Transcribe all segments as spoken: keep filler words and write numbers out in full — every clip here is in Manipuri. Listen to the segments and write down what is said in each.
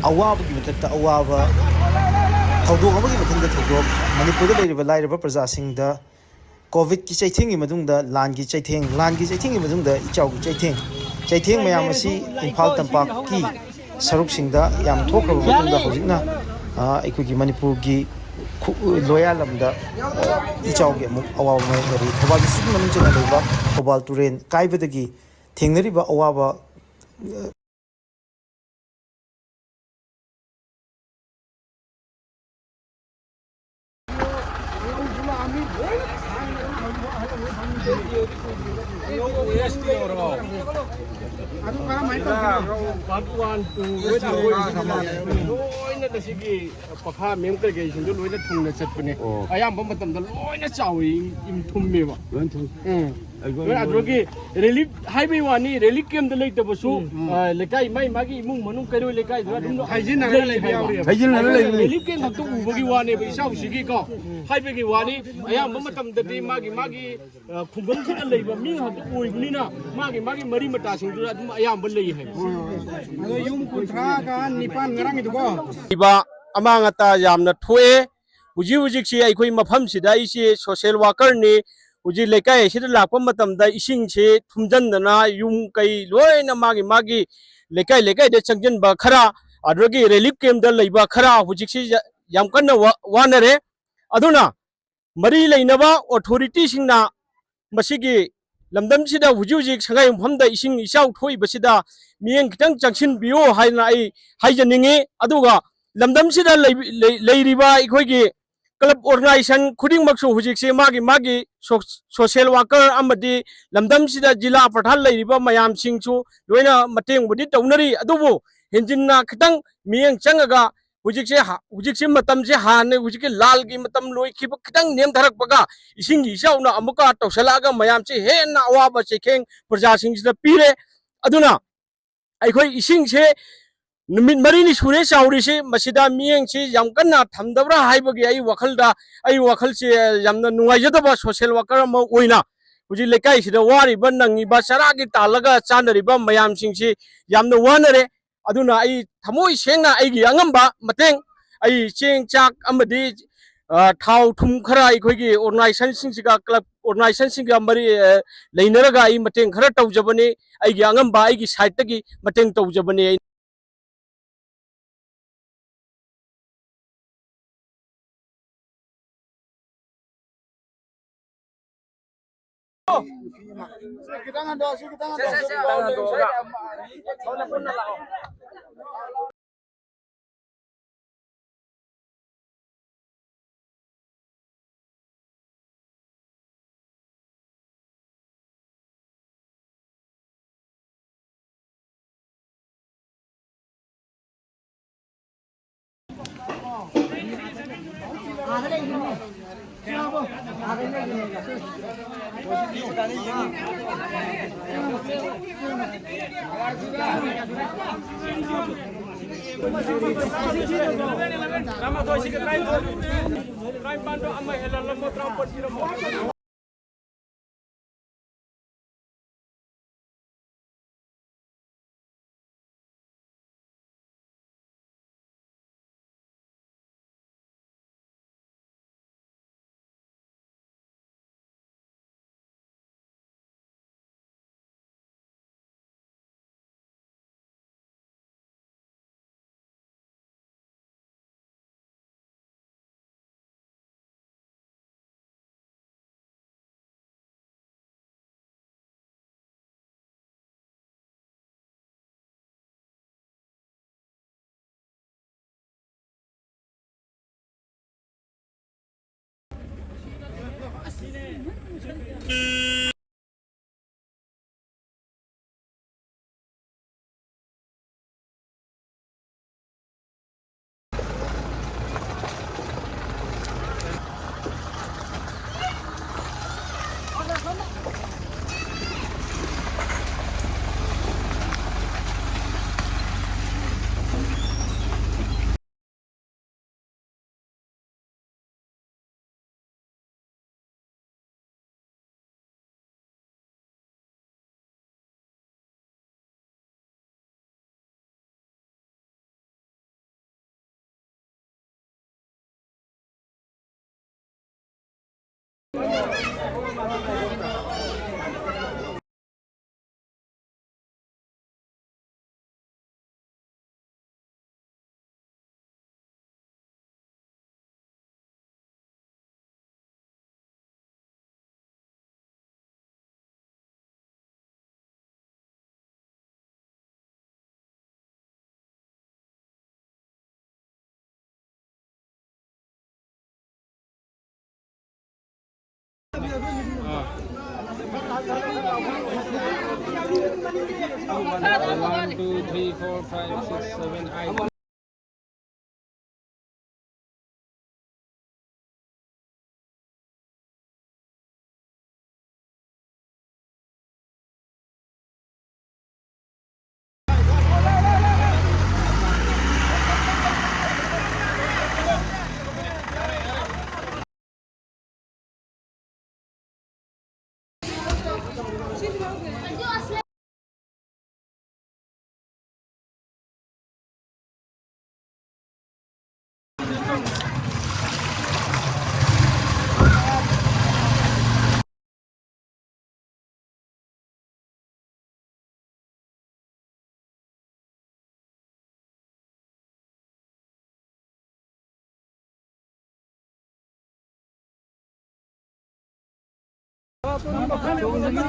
ꯑꯋꯥꯕꯒꯤ ꯃꯊꯛꯇ ꯑꯋꯥꯕ, ꯊꯧꯗꯣꯛ ꯑꯃꯒꯤ ꯃꯊꯪꯗ ꯊꯧꯗꯣꯛ, ꯃꯅꯤꯄꯨꯔꯗ ꯂꯩꯔꯤꯕ ꯂꯥꯏꯔꯕ ꯄ꯭ꯔꯖꯥꯁꯤꯡꯗ ꯀꯣꯚꯤꯗꯀꯤ ꯆꯩꯊꯦꯡꯒꯤ ꯃꯇꯨꯡꯗ ꯂꯥꯟꯒꯤ ꯆꯩꯊꯦꯡ, ꯂꯥꯟꯒꯤ ꯆꯩꯊꯦꯡꯒꯤ ꯃꯇꯨꯡꯗ ꯏꯆꯥꯎꯒꯤ ꯆꯩꯊꯦꯡ, ꯆꯩꯊꯦꯡ ꯃꯌꯥꯝ ꯑꯁꯤ ꯏꯝꯐꯥꯜ ꯇꯝꯄꯥꯛꯀꯤ ꯁꯔꯨꯛꯁꯤꯡꯗ ꯌꯥꯝ ꯊꯣꯛꯈ꯭ꯔꯕ ꯃꯇꯨꯡꯗ ꯍꯧꯖꯤꯛꯅ, ꯑ, ꯑꯩꯈꯣꯏꯒꯤ ꯃꯅꯤꯄꯨꯔꯒꯤ ꯈꯨ-, ꯂꯣꯌꯥꯂꯝꯗ, ꯑ, ꯏꯆꯥꯎꯒꯤ ꯑꯃꯨꯛ ꯑꯋꯥꯕ ꯃꯥꯌꯣꯛꯅꯔꯤ꯫ ꯊꯧꯕꯥꯜ ꯗꯤꯁꯇ꯭ꯔꯤꯛꯀꯤ ꯃꯅꯨꯡ ꯆꯟꯅ ꯂꯩꯕ ꯊꯧꯕꯥꯜ ꯇꯨꯔꯦꯜ ꯀꯥꯏꯕꯗꯒꯤ ꯊꯦꯡꯅꯔꯤꯕ ꯑꯋꯥꯕ, ꯑ, ꯄꯥꯔꯠ ꯋꯥꯟ, ꯇꯨ ꯂꯣꯏꯅ ꯂꯣꯏꯅ ꯂꯣꯏꯅ ꯂꯣꯏꯅ ꯁꯤꯒꯤ ꯄꯈꯥ ꯃꯦꯝ ꯀꯩꯀꯩꯁꯤꯡꯗꯣ ꯂꯣꯏꯅ ꯊꯨꯡꯅ ꯆꯠꯄꯅꯦ꯫ ꯑꯣ꯫ ꯑꯌꯥꯝꯕ ꯃꯇꯝꯗ ꯂꯣꯏꯅ ꯆꯥꯎꯋꯤ, ꯏꯝ ꯊꯨꯝꯃꯦꯕ꯫ ꯂꯣꯏ ꯊꯨꯝ꯫ ꯎꯝ꯫ ꯑꯩꯈꯣꯏ ꯂꯣꯏ ꯑꯗꯨꯒꯤ ꯔꯤꯂꯤꯐ ꯍꯥꯏꯕꯩ ꯋꯥꯅꯤ, ꯔꯤꯂꯤꯐ ꯀꯦꯝꯗ ꯂꯩꯇꯕꯁꯨ, ꯎꯝ꯫ ꯑ, ꯂꯩꯀꯥꯏ, ꯃꯥꯏ ꯃꯥꯒꯤ ꯏꯃꯨꯡ ꯃꯅꯨꯡ ꯀꯩꯔꯣꯏ ꯂꯩꯀꯥꯏꯗꯨꯗ ꯑꯗꯨꯝ ꯍꯥꯏꯖꯤꯟꯅꯔꯒ ꯂꯩ ꯂꯩꯕ ꯍꯥꯏꯕ꯫ ꯌꯥꯎꯔꯤꯕ꯫ ꯍꯥꯏꯖꯤꯟꯅꯔꯒ ꯂꯩꯕꯅꯤ꯫ ꯔꯤꯂꯤꯐ ꯀꯦꯝ ꯈꯛꯇ ꯎꯕꯒꯤ ꯋꯥꯅꯦꯕ ꯏꯆꯥꯎꯁꯤꯒꯤꯀꯣ꯫ ꯍꯥꯏꯕꯒꯤ ꯋꯥꯅꯤ, ꯑꯌꯥꯝꯕ ꯃꯇꯝꯗꯗꯤ ꯃꯥꯒꯤ ꯃꯥꯒꯤ, ꯑ, ꯈꯨꯡꯒꯪꯁꯤꯗ ꯂꯩꯕ ꯃꯤ ꯉꯥꯛꯇ ꯑꯣꯏꯕꯅꯤꯅ ꯃꯥꯒꯤ ꯃꯥꯒꯤ ꯃꯔꯤ ꯃꯇꯥꯁꯤꯡꯗꯨꯗ ꯑꯗꯨꯝ ꯑꯌꯥꯝꯕ ꯂꯩ ꯍꯥꯏꯕ꯫ ꯍꯣꯏ, ꯍꯣꯏ꯫ ꯑꯗꯣ ꯌꯨꯝ ꯀꯨꯟꯊ꯭ꯔꯥꯒ ꯅꯤꯄꯥꯟ ꯉꯔꯥꯡꯒꯤꯗꯨꯀꯣ꯫ ꯂꯩꯕ ꯑꯃꯥꯡ ꯑꯇꯥ ꯌꯥꯝꯅ ꯊꯣꯛꯑꯦ꯫ ꯍꯧꯖꯤꯛ ꯍꯧꯖꯤꯛꯁꯤ ꯑꯩꯈꯣꯏ ꯃꯐꯝꯁꯤꯗ ꯑꯩꯁꯤ ꯁꯣꯁꯦꯜ ꯋꯥꯀꯔꯅꯤ꯫ ꯍꯧꯖꯤꯛ ꯂꯩꯀꯥꯏ ꯑꯁꯤꯗ ꯂꯥꯛꯄ ꯃꯇꯝꯗ ꯏꯁꯤꯡꯁꯤ ꯊꯨꯝꯖꯤꯟꯗꯅ ꯌꯨꯝ ꯀꯩ ꯂꯣꯏꯅ ꯃꯥꯒꯤ ꯃꯥꯒꯤ ꯂꯩꯀꯥꯏ ꯂꯩꯀꯥꯏꯗ ꯆꯪꯁꯤꯟꯕ ꯈꯔ, ꯑꯗꯨꯗꯒꯤ ꯔꯤꯂꯤꯐ ꯀꯦꯝꯗ ꯂꯩꯕ ꯈꯔ ꯍꯧꯖꯤꯛꯁꯤ ꯌꯥ-, ꯌꯥꯝ ꯀꯟꯅ ꯋꯥ-, ꯋꯥꯅꯔꯦ꯫ ꯑꯗꯨꯅ ꯃꯔꯤ ꯂꯩꯅꯕ ꯑꯣꯊꯣꯔꯤꯇꯤꯁꯤꯡꯅ ꯃꯁꯤꯒꯤ ꯂꯝꯗꯝꯁꯤꯗ ꯍꯧꯖꯤꯛ ꯍꯧꯖꯤꯛ ꯁꯉꯥꯏ ꯌꯨꯝꯐꯝꯗ ꯏꯁꯤꯡ ꯏꯆꯥꯎ ꯊꯣꯛꯏꯕꯁꯤꯗ ꯃꯤꯠꯌꯦꯡ ꯈꯤꯇꯪ ꯆꯪꯁꯤꯟꯕꯤꯌꯨ ꯍꯥꯏꯅ ꯑꯩ ꯍꯥꯏꯖꯅꯤꯡꯉꯤ꯫ ꯑꯗꯨꯒ ꯂꯝꯗꯝꯁꯤꯗ ꯂꯩ-, ꯂꯩ-, ꯂꯩꯔꯤꯕ ꯑꯩꯈꯣꯏꯒꯤ ꯀ꯭ꯂꯕ ꯑꯣꯔꯒꯅꯥꯏꯖꯦꯁꯟ ꯈꯨꯗꯤꯡꯃꯛꯁꯨ ꯍꯧꯖꯤꯛꯁꯦ ꯃꯥꯒꯤ ꯃꯥꯒꯤ ꯁꯣ-, ꯁꯣꯁꯦꯜ ꯋꯥꯀꯔ ꯑꯃꯗꯤ ꯂꯝꯗꯝꯁꯤꯗ ꯖꯤꯂꯥ ꯄ꯭ꯔꯙꯥꯟ ꯂꯩꯔꯤꯕ ꯃꯌꯥꯝꯁꯤꯡꯁꯨ ꯂꯣꯏꯅ ꯃꯇꯦꯡꯕꯨꯗꯤ ꯇꯧꯅꯔꯤ, ꯑꯗꯨꯕꯨ ꯍꯦꯟꯖꯤꯟꯅ ꯈꯤꯇꯪ ꯃꯤꯠꯌꯦꯡ ꯆꯪꯉꯒ ꯍꯧꯖꯤꯛꯁꯦ ꯍ-, ꯍꯧꯖꯤꯛꯁꯦ ꯃꯇꯝꯁꯦ ꯍꯥꯟꯅ ꯍꯧꯖꯤꯛꯀꯤ ꯂꯥꯜꯒꯤ ꯃꯇꯝ ꯂꯣꯏꯈꯤꯕ ꯈꯤꯇꯪ ꯅꯦꯝꯊꯔꯛꯄꯒ ꯏꯁꯤꯡꯒꯤ ꯏꯆꯥꯎꯅ ꯑꯃꯨꯛꯀ ꯇꯧꯁꯜꯂꯛꯑꯒ ꯃꯌꯥꯝꯁꯦ ꯍꯦꯟꯅ ꯑꯋꯥꯕ ꯆꯩꯊꯦꯡ ꯄ꯭ꯔꯖꯥꯁꯤꯡꯁꯤꯗ ꯄꯤꯔꯦ꯫ ꯑꯗꯨꯅ ꯑꯩꯈꯣꯏ ꯏꯁꯤꯡꯁꯦ ꯅꯨꯃꯤꯠ ꯃꯔꯤꯅꯤ ꯁꯨꯔꯦ ꯆꯥꯎꯔꯤꯁꯦ, ꯃꯁꯤꯗ ꯃꯤꯠꯌꯦꯡꯁꯤ ꯌꯥꯝ ꯀꯟꯅ ꯊꯝꯗꯕ꯭ꯔꯥ ꯍꯥꯏꯕꯒꯤ ꯑꯩ ꯋꯥꯈꯜꯗ, ꯑꯩ ꯋꯥꯈꯜꯁꯦ ꯌꯥꯝꯅ ꯅꯨꯡꯉꯥꯏꯖꯗꯕ ꯁꯣꯁꯦꯜ ꯋꯥꯀꯔ ꯑꯃ ꯑꯣꯏꯅ ꯍꯧꯖꯤꯛ ꯂꯩꯀꯥꯏꯁꯤꯗ ꯋꯥꯔꯤꯕ, ꯅꯪꯉꯤꯕ, ꯆꯔꯥꯒꯤ ꯇꯥꯜꯂꯒ ꯆꯥꯅꯔꯤꯕ ꯃꯌꯥꯝꯁꯤꯡꯁꯤ ꯌꯥꯝꯅ ꯋꯥꯅꯔꯦ꯫ ꯑꯗꯨꯅ ꯑꯩ ꯊꯃꯣꯏ ꯁꯦꯡꯅ ꯑꯩꯒꯤ ꯑꯉꯝꯕ ꯃꯇꯦꯡ, ꯑꯩ ꯆꯦꯡ ꯆꯥꯛ ꯑꯃꯗꯤ, ꯑ, ꯊꯥꯎ ꯊꯨꯝ ꯈꯔ ꯑꯩꯈꯣꯏꯒꯤ organization ꯁꯤꯡꯁꯤꯒ, club organization ꯁꯤꯡꯒ ꯃꯔꯤ, ꯑ, ꯂꯩꯅꯔꯒ ꯑꯩ ꯃꯇꯦꯡ ꯈꯔ ꯇꯧꯖꯕꯅꯤ꯫ ꯑꯩꯒꯤ ꯑꯉꯝꯕ ꯑꯩꯒꯤ side ꯇꯒꯤ ꯃꯇꯦꯡ ꯇꯧꯖꯕꯅꯤ꯫ One, two, three, four, five, six, seven, eight.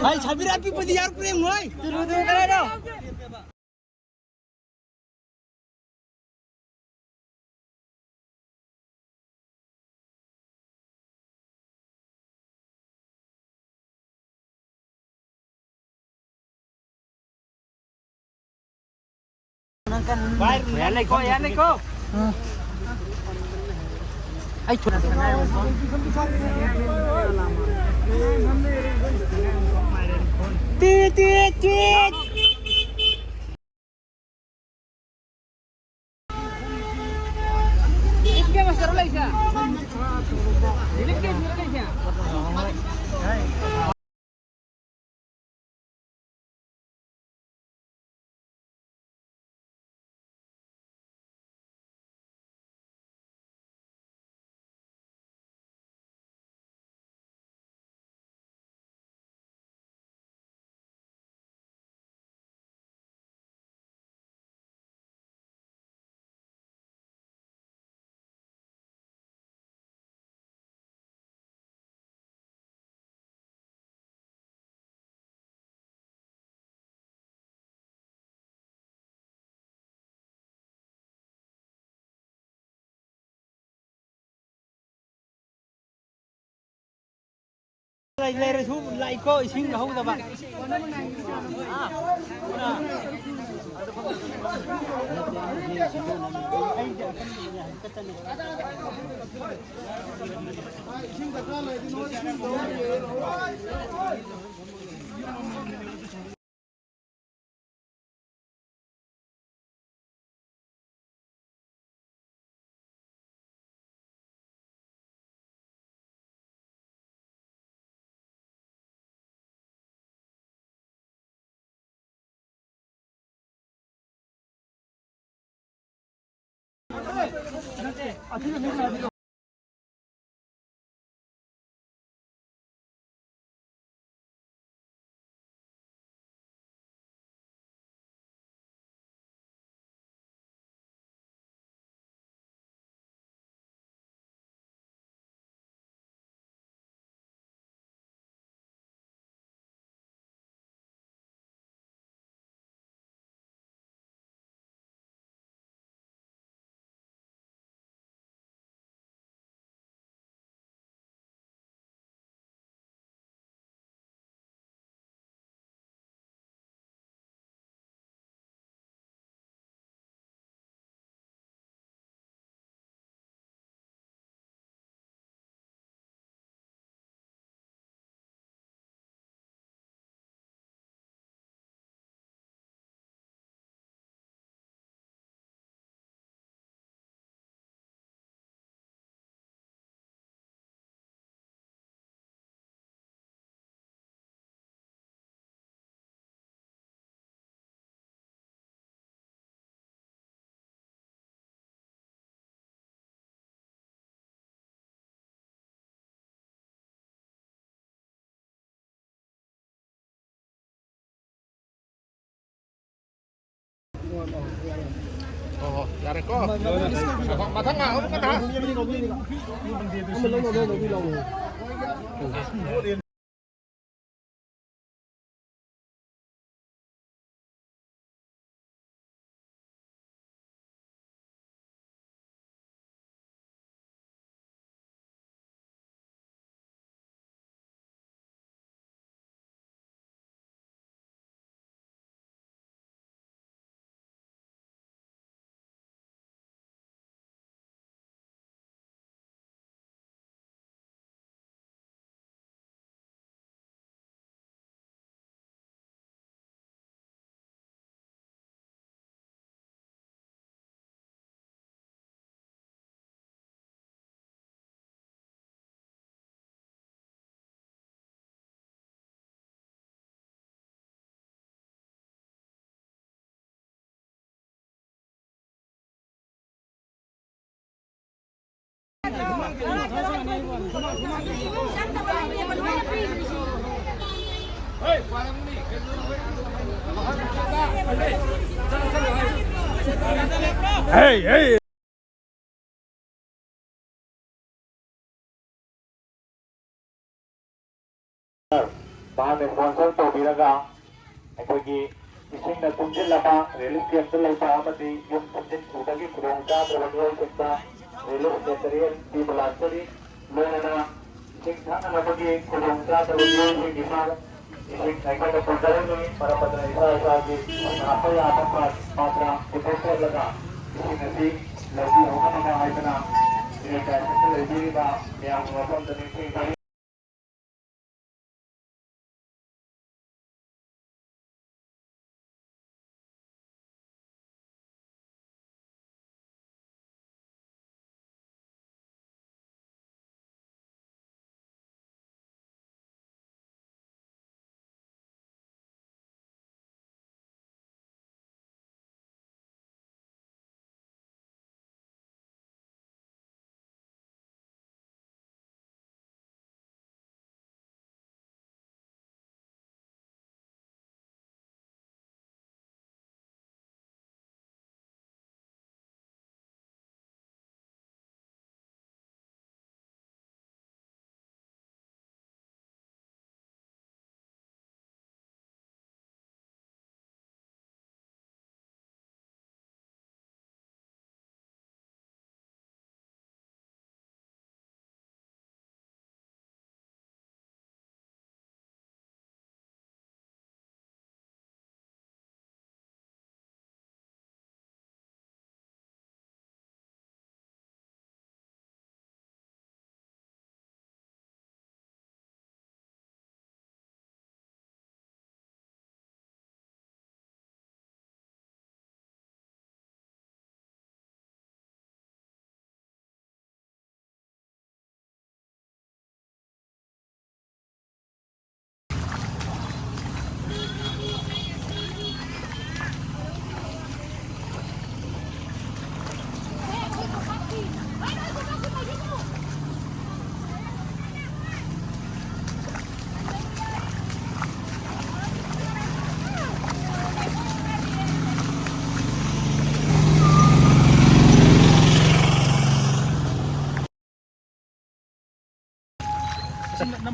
ꯍꯥꯏ, ꯁꯥꯕꯤꯔ ꯑꯄꯤꯛꯄꯗꯤ ꯌꯥꯎꯔꯛꯄ꯭ꯔꯦ, ꯃꯣꯏ꯫ ꯇꯨꯂꯨꯗꯨ ꯀꯗꯥꯏꯅꯣ? ꯌꯥꯅꯤꯀꯣ, ꯌꯥꯅꯤꯀꯣ꯫ ꯑꯩ ꯊꯨ- ꯇꯤ, ꯇꯤ, ꯇꯤ꯫ ꯂꯩꯔꯁꯨ ꯂꯥꯛꯏꯀꯣ, ꯏꯁꯤꯡ ꯂꯧꯍꯧꯗꯕ꯫ ꯍꯣ, ꯍꯣ, ꯌꯥꯔꯦꯀꯣ? ꯍꯣ, ꯃꯊꯪ ꯂꯥꯛꯑꯣ, ꯃꯊꯪ꯫ Hey, hey. ꯃꯍꯥꯛꯅ sponsor ꯇꯧꯕꯤꯔꯒ ꯑꯩꯈꯣꯏꯒꯤ ꯏꯁꯤꯡꯅ ꯊꯨꯝꯖꯤꯜꯂꯕ relief campꯇ ꯂꯩꯕ ꯑꯃꯗꯤ ꯌꯨꯝ ꯊꯨꯝꯖꯤꯟꯈꯤꯕꯗꯒꯤ ꯈꯨꯗꯣꯡꯆꯥꯗ꯭ꯔꯕ ꯃꯤꯑꯣꯏꯁꯤꯡꯗ relief material ꯄꯤꯕ ꯂꯥꯛꯆꯔꯤ꯫ ꯂꯣꯏꯅꯅ ꯏꯁꯤꯡ ꯊꯛꯅꯅꯕꯒꯤ ꯈꯨꯗꯣꯡꯆꯥꯗꯕ ꯃꯤꯑꯣꯏꯁꯤꯡꯒꯤꯁꯨ ꯏꯁꯤꯡ ꯑꯩꯈꯣꯏꯅ ꯄꯨꯖꯔꯝꯃꯤ꯫ ꯃꯔꯝ ꯑꯗꯨꯅ ꯏꯁꯥ ꯏꯁꯥꯒꯤ ꯏꯁꯤꯡ ꯍꯥꯞꯄ ꯌꯥꯕ ꯄꯥ-, ꯄꯥꯇ꯭ꯔ ꯄꯨꯊꯣꯛꯆꯔꯒ ꯏꯁꯤꯡ ꯑꯁꯤ ꯂꯧꯕꯤꯍꯧꯅꯕ ꯍꯥꯏꯗꯅ ꯏꯔꯩꯀꯥꯏ ꯑꯁꯤꯗ ꯂꯩꯕꯤꯔꯤꯕ ꯃꯌꯥꯝꯒꯤ ꯃꯐꯝꯗ ꯅꯤꯡꯁꯤꯡꯖꯔꯤ꯫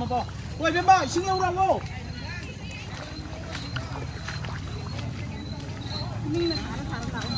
ꯍꯣꯏ, ꯏꯕꯦꯝꯃ, ꯏꯁꯤꯡ ꯂꯧꯔꯛꯑꯣ꯫ ꯃꯤꯅ ꯊꯥꯔ ꯊꯥꯔ ꯂꯥꯛꯑꯣ꯫